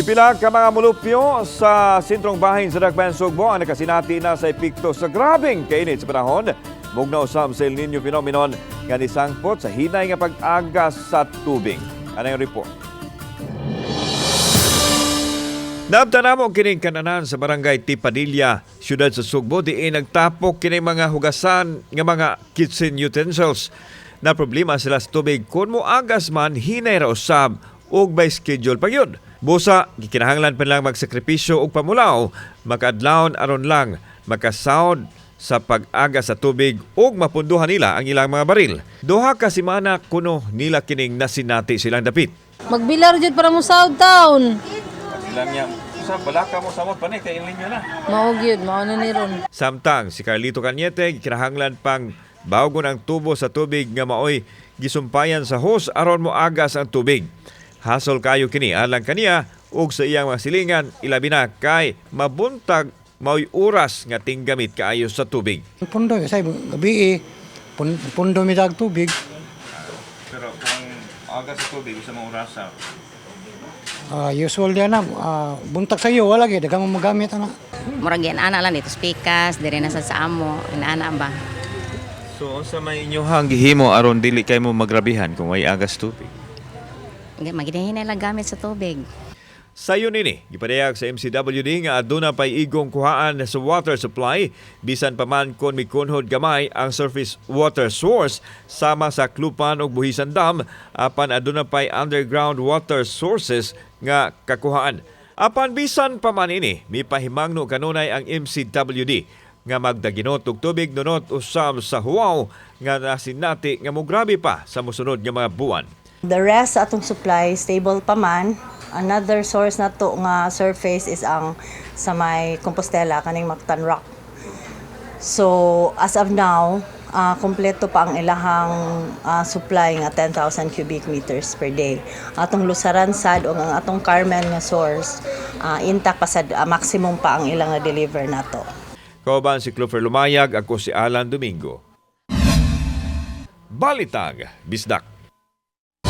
Pipila ka mga mulupyo sa sentrong bahin sa Dakbayan Sugbo ang nakasinati na sa epekto sa grabeng kainit sa panahon. Mugna usab sa El Nino phenomenon nga nisangpot sa hinay nga pag-agas sa tubig. Ano yung report? Naabtan namo kining kananan sa barangay Tipadilla, siyudad sa Sugbo, diin nagtapok kining mga hugasan nga mga kitchen utensils. Na problema sila sa tubig kung moagas man, hinay ra usab ug by schedule pa gyud. Busa gikinahanglan pa lang magsakripisyo og pamulaw, makaadlawon aron lang makasawd sa pag-agas sa tubig ug mapunduhan nila ang ilang mga baril. 2 ka semana kuno nila kining nasinati silang dapit. Magbilar jud para mo South Town. Ilang niya, sa balaka mo samot pa ni kay inyo na. Mao gyud, mao na ni ron. Samtang si Carlito Cañete gikinahanglan pang bawgon ang tubo sa tubig nga maoy gisumpayan sa hose aron moagas ang tubig. Hasol kayo kini alang kaniya ug sa iyang mga silingan, ilabi na kay mabuntag maoy oras nga tinggamit kaayo sa tubig. Pundo, say gabi eh, pundo mi dag tubig. Pero kung agas sa tubig sa mga orasa? Usual diyan na, buntag sa iyo wala gyud daghang mo magamit ana. Murag yan ana lang dito spikas, dire na sa amo, inaana ba. So unsa may inyohang gihimo aron dili kay mo magrabihan kung way agas tubig? Hindi maginahinay lang gamit sa tubig. Sayon nini, gipadayag sa MCWD nga aduna pay igong kuhaan sa water supply bisan pa man kon mikunhod gamay ang surface water source sama sa Klupan ug Buhisan Dam, apan aduna pay underground water sources nga kakuhaan. Apan bisan pa man ini, mipahimangno kanunay ang MCWD nga magdaginot og tubig nunot usab sa huwaw nga nasinati nga mograbe pa sa mosunod nga mga buwan. The rest sa atong supply stable pa man. Another source na to nga surface is ang sa may Compostela, kaning Mactan Rock. So as of now, kompleto pa ang ilahang supply nga 10,000 cubic meters per day. Atong Lusaran sad o ang atong Carmen nga source, intact pa sad, maximum pa ang ilang na deliver nato. Kauban si Clover Lumayag, ako si Alan Domingo. Balitang Bisdak.